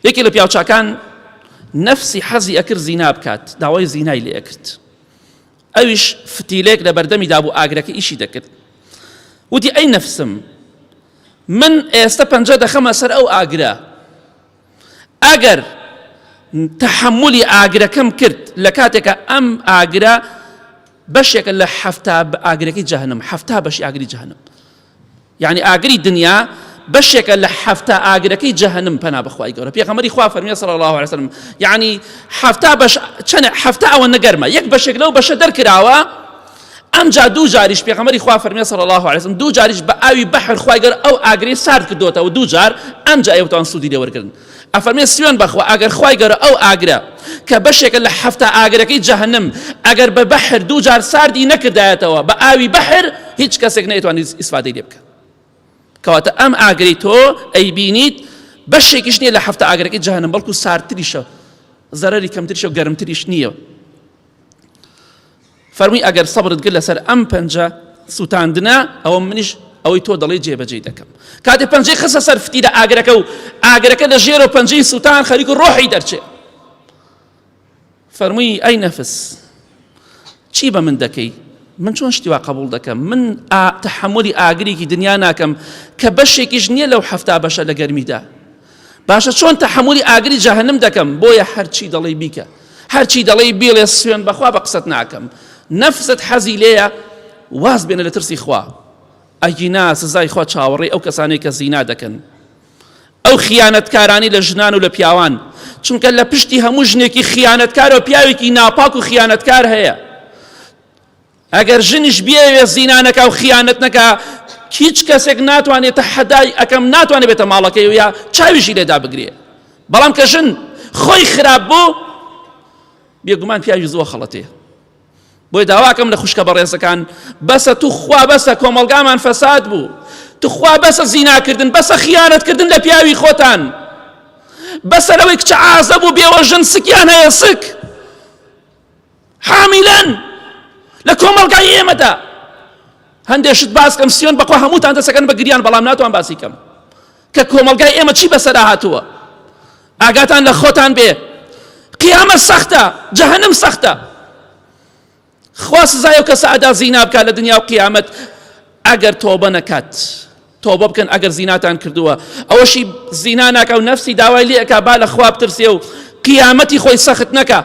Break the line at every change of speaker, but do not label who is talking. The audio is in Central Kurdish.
یەکێ لە پیاوچاکان نەفسی حەزی ئەکرد زینا بکات، داوای زینای لێ ئەکرد. ئەویش فتیلێک لە بەردەمی دابوو ئاگرەکە ئیشی دەکرد. وتی ئەی نەفسم من ئێستا پەنجە دەخەمە سەر ئەو ئاگرە ئەگەر تەحەمولی ئاگرەکەم کرد لە کاتێکە ئەم ئاگرە بەشێکە لە حەفتا ئاگرەکەی جەهەنم حەفتا بەشی ئاگری جەهەنم یعنی ئاگری دنیا بەشێکە لە حەفتا ئاگرەکەی جەهەنم پەنا بەخوای گەورە پێغەمبەری خوا فەرمیە صلی الله علیه وسلم یعنی حەفتا بەش چەنە حەفتا ئەوە نەگەرمە یەک بەشێک لەو بەشە دەرکراوە ئەمجا دوو جاریش پێغەمبەری خوا فەرمیە صلی الله علیه وسلم دوو جاریش بە ئاوی بەحر خوای گەورە ئەو ئاگرەی سارد کردووەتەوە دوو جار ئەمجا ئێوەتان سوودی لێ وەرگرن ئەفەرمێ سوێن بەخوا ئەگەر خوای گەورە ئەو ئاگرە کە بەشێکە لە حەفتا ئاگرەکەی جەهەنم ئەگەر بە بەحر دوو جار ساردی نەکردایەتەوە بە ئاوی بەحر هیچ کەسێک نەیتوانی ئیسفادەی لێ بکە کەواتە ئەم ئاگرەی تۆ ئەیبینیت بەشێکیش نییە لە حەفتا ئاگرەکەی جەهەنم بەڵکو ساردتریشە زەرەری کەمتریشە و گەرمتریش نییە فەرمووی ئەگەر سەبرت گرت لەسەر ئەم پەنجە سووتاندنە ئەوە منیش ئەوەی تۆ دەڵێی جێبەجێی دەکەم کاتێ پەنجەی خستە سەر فتیلە ئاگرەکە و ئاگرەکە لە ژێرەوە پەنجەی سووتان خەریک و ڕۆحی دەرچێ فەرمووی ئەی نەفس چی بە من دەکەی من چۆن شتی وا قبول دەکەم من تەحەمولی ئاگرێکی دنیا ناکەم کە بەشێکیش نییە لەو حەفتا بەشە لە گەرمیدا باشە چۆن تەحەمولی ئاگری جەهەنم دەکەم بۆیە هەرچی دەڵێی بیکە هەرچی دەڵێی بیڵێ سوێن بەخوا بە قسەت ناکەم نەفست حەزی لێیە واز بێنە لە ترسی خوا ئەگینا سزای خوا چاوەڕێی ئەو کەسانەی کە زینا دەکەن ئەو خیانەتکارانی لە ژنان و لە پیاوان چونکە لە پشتی هەموو ژنێکی خیانەتکارەوە پیاوێکی ناپاک و خیانەتکار هەیە ئەگەر ژنیش بیەوێ زینا نەکا و خیانەت نەکا هیچ کەسێک ناتوانێت تەحەدای ئەکەم ناتوانێت بێتە ماڵەکەی و یا چاویشی لێدا بگرێ بەڵام کە ژن خۆی خراپ بوو بێگومان پیاوی زۆر خەڵەتێ بۆی داواکەم لە خوشکە بەڕێزەکان بەسە تو خوا بەسە کۆمەڵگامان فەساد بوو توخوا بەسە زیناکردن بەسە خیانەتکردن لە پیاوی خۆتان بەسە لەوەی کچە ئازە بوو بێوەژن سکیان هەیە سک حامیلەن لە کۆمەڵگای ئێمەدا هەندێک شت باس کەم سیۆن بەخوا هەمووتان دەسەکەن بە گریان بەڵام ناتوان باسی کەم کە کۆمەڵگای ئێمە چی بەسەرا هاتووە ئاگاتان لە خۆتان بێ قیامە سەختە جەهەنم سەختە خوا سزای ئەو کەسە ئەدا زینا بکات لە دنیا و قیامەت ئەگەر تۆبە نەکات تۆبە بکەن ئەگەر زیناتان کردووە ئەوەشی زینا ناکە و نەفسی داوای لێ ئەکا با لە خوا بترسێ و قیامەتی خۆی سەخت نەکا.